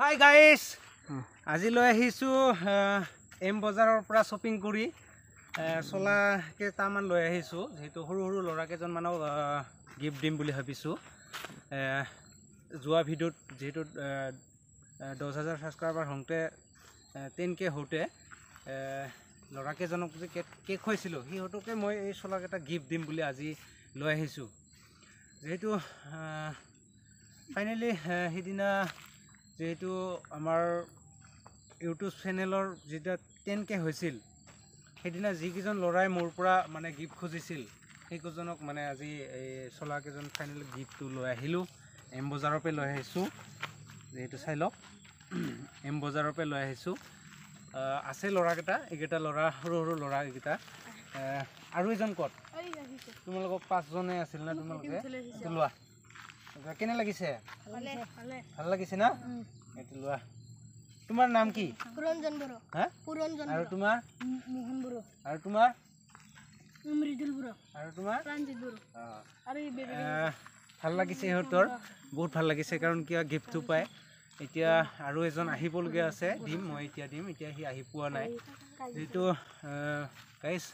Hi guys, আজি লৈ আহিছোঁ এম বজাৰৰ পৰা শ্বপিং কৰি চোলা কেইটামান লৈ আহিছোঁ। যিহেতু সৰু সৰু ল'ৰাকেইজনমানক গিফ্ট দিম বুলি ভাবিছোঁ। যোৱা ভিডিঅ'ত যিহেতু 10,000 ছাবস্ক্ৰাইবাৰ হওঁতে 10K হওঁতে ল'ৰাকেইজনক যে কেক খুৱাইছিলোঁ, সিহঁতকে মই এই চোলাকেইটা গিফ্ট দিম বুলি আজি লৈ আহিছোঁ। যিহেতু ফাইনেলি সিদিনা যিহেতু আমাৰ ইউটিউব চেনেলৰ যেতিয়া 10K হৈছিল, সেইদিনা যিকেইজন ল'ৰাই মোৰ পৰা মানে গিফ্ট খুজিছিল, সেইকেইজনক মানে আজি এই চোলাকেইজন ফাইনেল গিফ্টটো লৈ আহিলোঁ। এম বজাৰৰ পৰা লৈ আহিছোঁ, যিহেতু চাই লওক, এম বজাৰৰ পৰা লৈ আহিছোঁ। আছে ল'ৰাকেইটা, এইকেইটা ল'ৰা সৰু সৰু ল'ৰা এইকেইটা। আৰু এজন ক'ত? তোমালোকক 5জনে আছিল না তোমালোকে? এইটো লোৱা, কেনে লাগিছে? ভাল লাগিছে না? এইটো লোৱা। তোমাৰ নাম কি? পুৰঞ্জন বড়ো। হা? পুৰঞ্জন। আৰু তোমাৰ? মোহন বড়ো। আৰু তোমাৰ? মৃদুল বড়ো। আৰু তোমাৰ? প্ৰাণজিত বড়ো। আৰু ভাল লাগিছে সিহঁতৰ, বহুত ভাল লাগিছে, কাৰণ কিয় গিফ্টটো পায়। এতিয়া আৰু এজন আহিবলগীয়া আছে, দিম মই এতিয়া দিম, এতিয়া সি আহি পোৱা নাই। যিহেতু গাইজ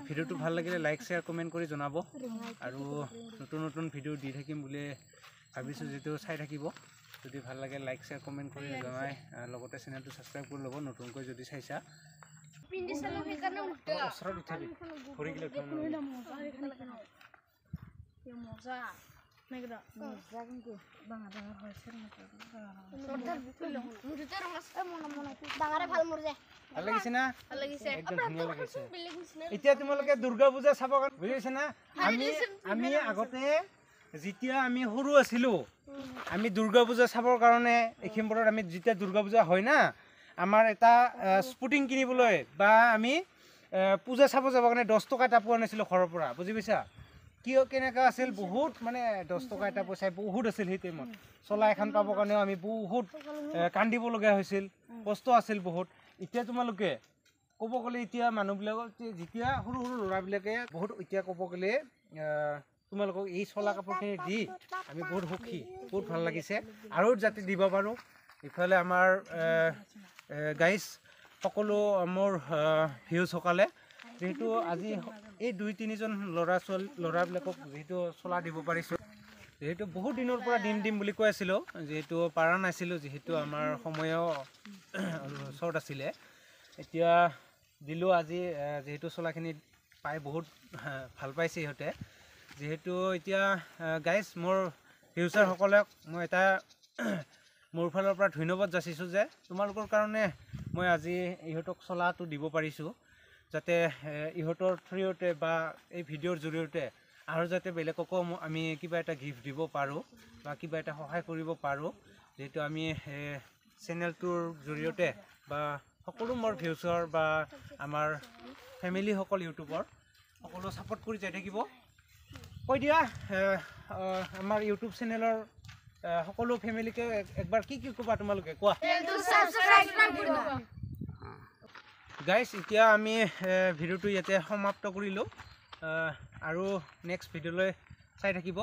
ভিডিঅ'টো ভাল লাগিলে লাইক শ্বেয়াৰ কমেণ্ট কৰি জনাব, আৰু নতুন নতুন ভিডিঅ' দি থাকিম বুলি ভাবিছোঁ, যিটো চাই থাকিব। যদি ভাল লাগে লাইক শ্বেয়াৰ কমেণ্ট কৰি জনাই, লগতে চেনেলটো ছাবস্ক্ৰাইব কৰি ল'ব নতুনকৈ যদি চাইছা। ওচৰত উঠাবি, ভৰিগিলা ভাল লাগিছে না? একদম ধুনীয়া লাগিছে। এতিয়া তোমালোকে দুৰ্গা পূজা চাব কাৰণে বুজিছে না? আমি আগতে যেতিয়া আমি সৰু আছিলোঁ, আমি দুৰ্গা পূজা চাবৰ কাৰণে এইখিনিবোৰত আমি যেতিয়া দুৰ্গা পূজা হয় না, আমাৰ এটা স্পুটিং কিনিবলৈ বা আমি পূজা চাব যাবৰ কাৰণে 10 টকা এটা পোৱা নাছিলোঁ ঘৰৰ পৰা, বুজি পাইছা? কিয় কেনেকুৱা আছিল, বহুত মানে 10 টকা এটা পইচাই বহুত আছিল সেই টাইমত। চোলা এখন পাবৰ কাৰণেও আমি বহুত কান্দিবলগীয়া হৈছিল, কষ্ট আছিল বহুত। এতিয়া তোমালোকে ক'ব গ'লে এতিয়া মানুহবিলাকক যেতিয়া সৰু সৰু ল'ৰাবিলাকে বহুত এতিয়া ক'ব গ'লে তোমালোকক এই চোলা কাপোৰখিনি দি আমি বহুত সুখী, বহুত ভাল লাগিছে, আৰু যাতে দিব পাৰোঁ। ইফালে আমাৰ গাইজ সকলো মোৰ ভিউজসকলে যিহেতু আজি এই 2-3জন ল'ৰা ছোৱালী ল'ৰাবিলাকক যিহেতু চোলা দিব পাৰিছোঁ, যিহেতু বহুত দিনৰ পৰা দিম দিম বুলি কৈ আছিলোঁ, যিহেতু পৰা নাছিলোঁ, যিহেতু আমাৰ সময়ো শ্বৰ্ট আছিলে। এতিয়া দিলোঁ আজি, যিহেতু চোলাখিনি পাই বহুত ভাল পাইছে সিহঁতে। যিহেতু এতিয়া গাইজ মোৰ ফিউচাৰসকলক মই এটা মোৰ ফালৰ পৰা ধন্যবাদ যাচিছোঁ যে তোমালোকৰ কাৰণে মই আজি ইহঁতক চোলাটো দিব পাৰিছোঁ, যাতে ইহঁতৰ থ্ৰুতে বা এই ভিডিঅ'ৰ জৰিয়তে আৰু যাতে বেলেগকো আমি কিবা এটা গিফ্ট দিব পাৰোঁ বা কিবা এটা সহায় কৰিব পাৰোঁ। যিহেতু আমি চেনেলটোৰ জৰিয়তে বা সকলো মোৰ ভিউচাৰ বা আমাৰ ফেমিলিসকল ইউটিউবৰ সকলো ছাপোৰ্ট কৰি যাই থাকিব। কৈ দিয়া আমাৰ ইউটিউব চেনেলৰ সকলো ফেমিলিকে একবাৰ কি কি ক'বা তোমালোকে কোৱা। গাইজ এতিয়া আমি ভিডিঅ'টো ইয়াতে সমাপ্ত কৰিলোঁ, আৰু নেক্সট ভিডিঅ'লৈ চাই থাকিব।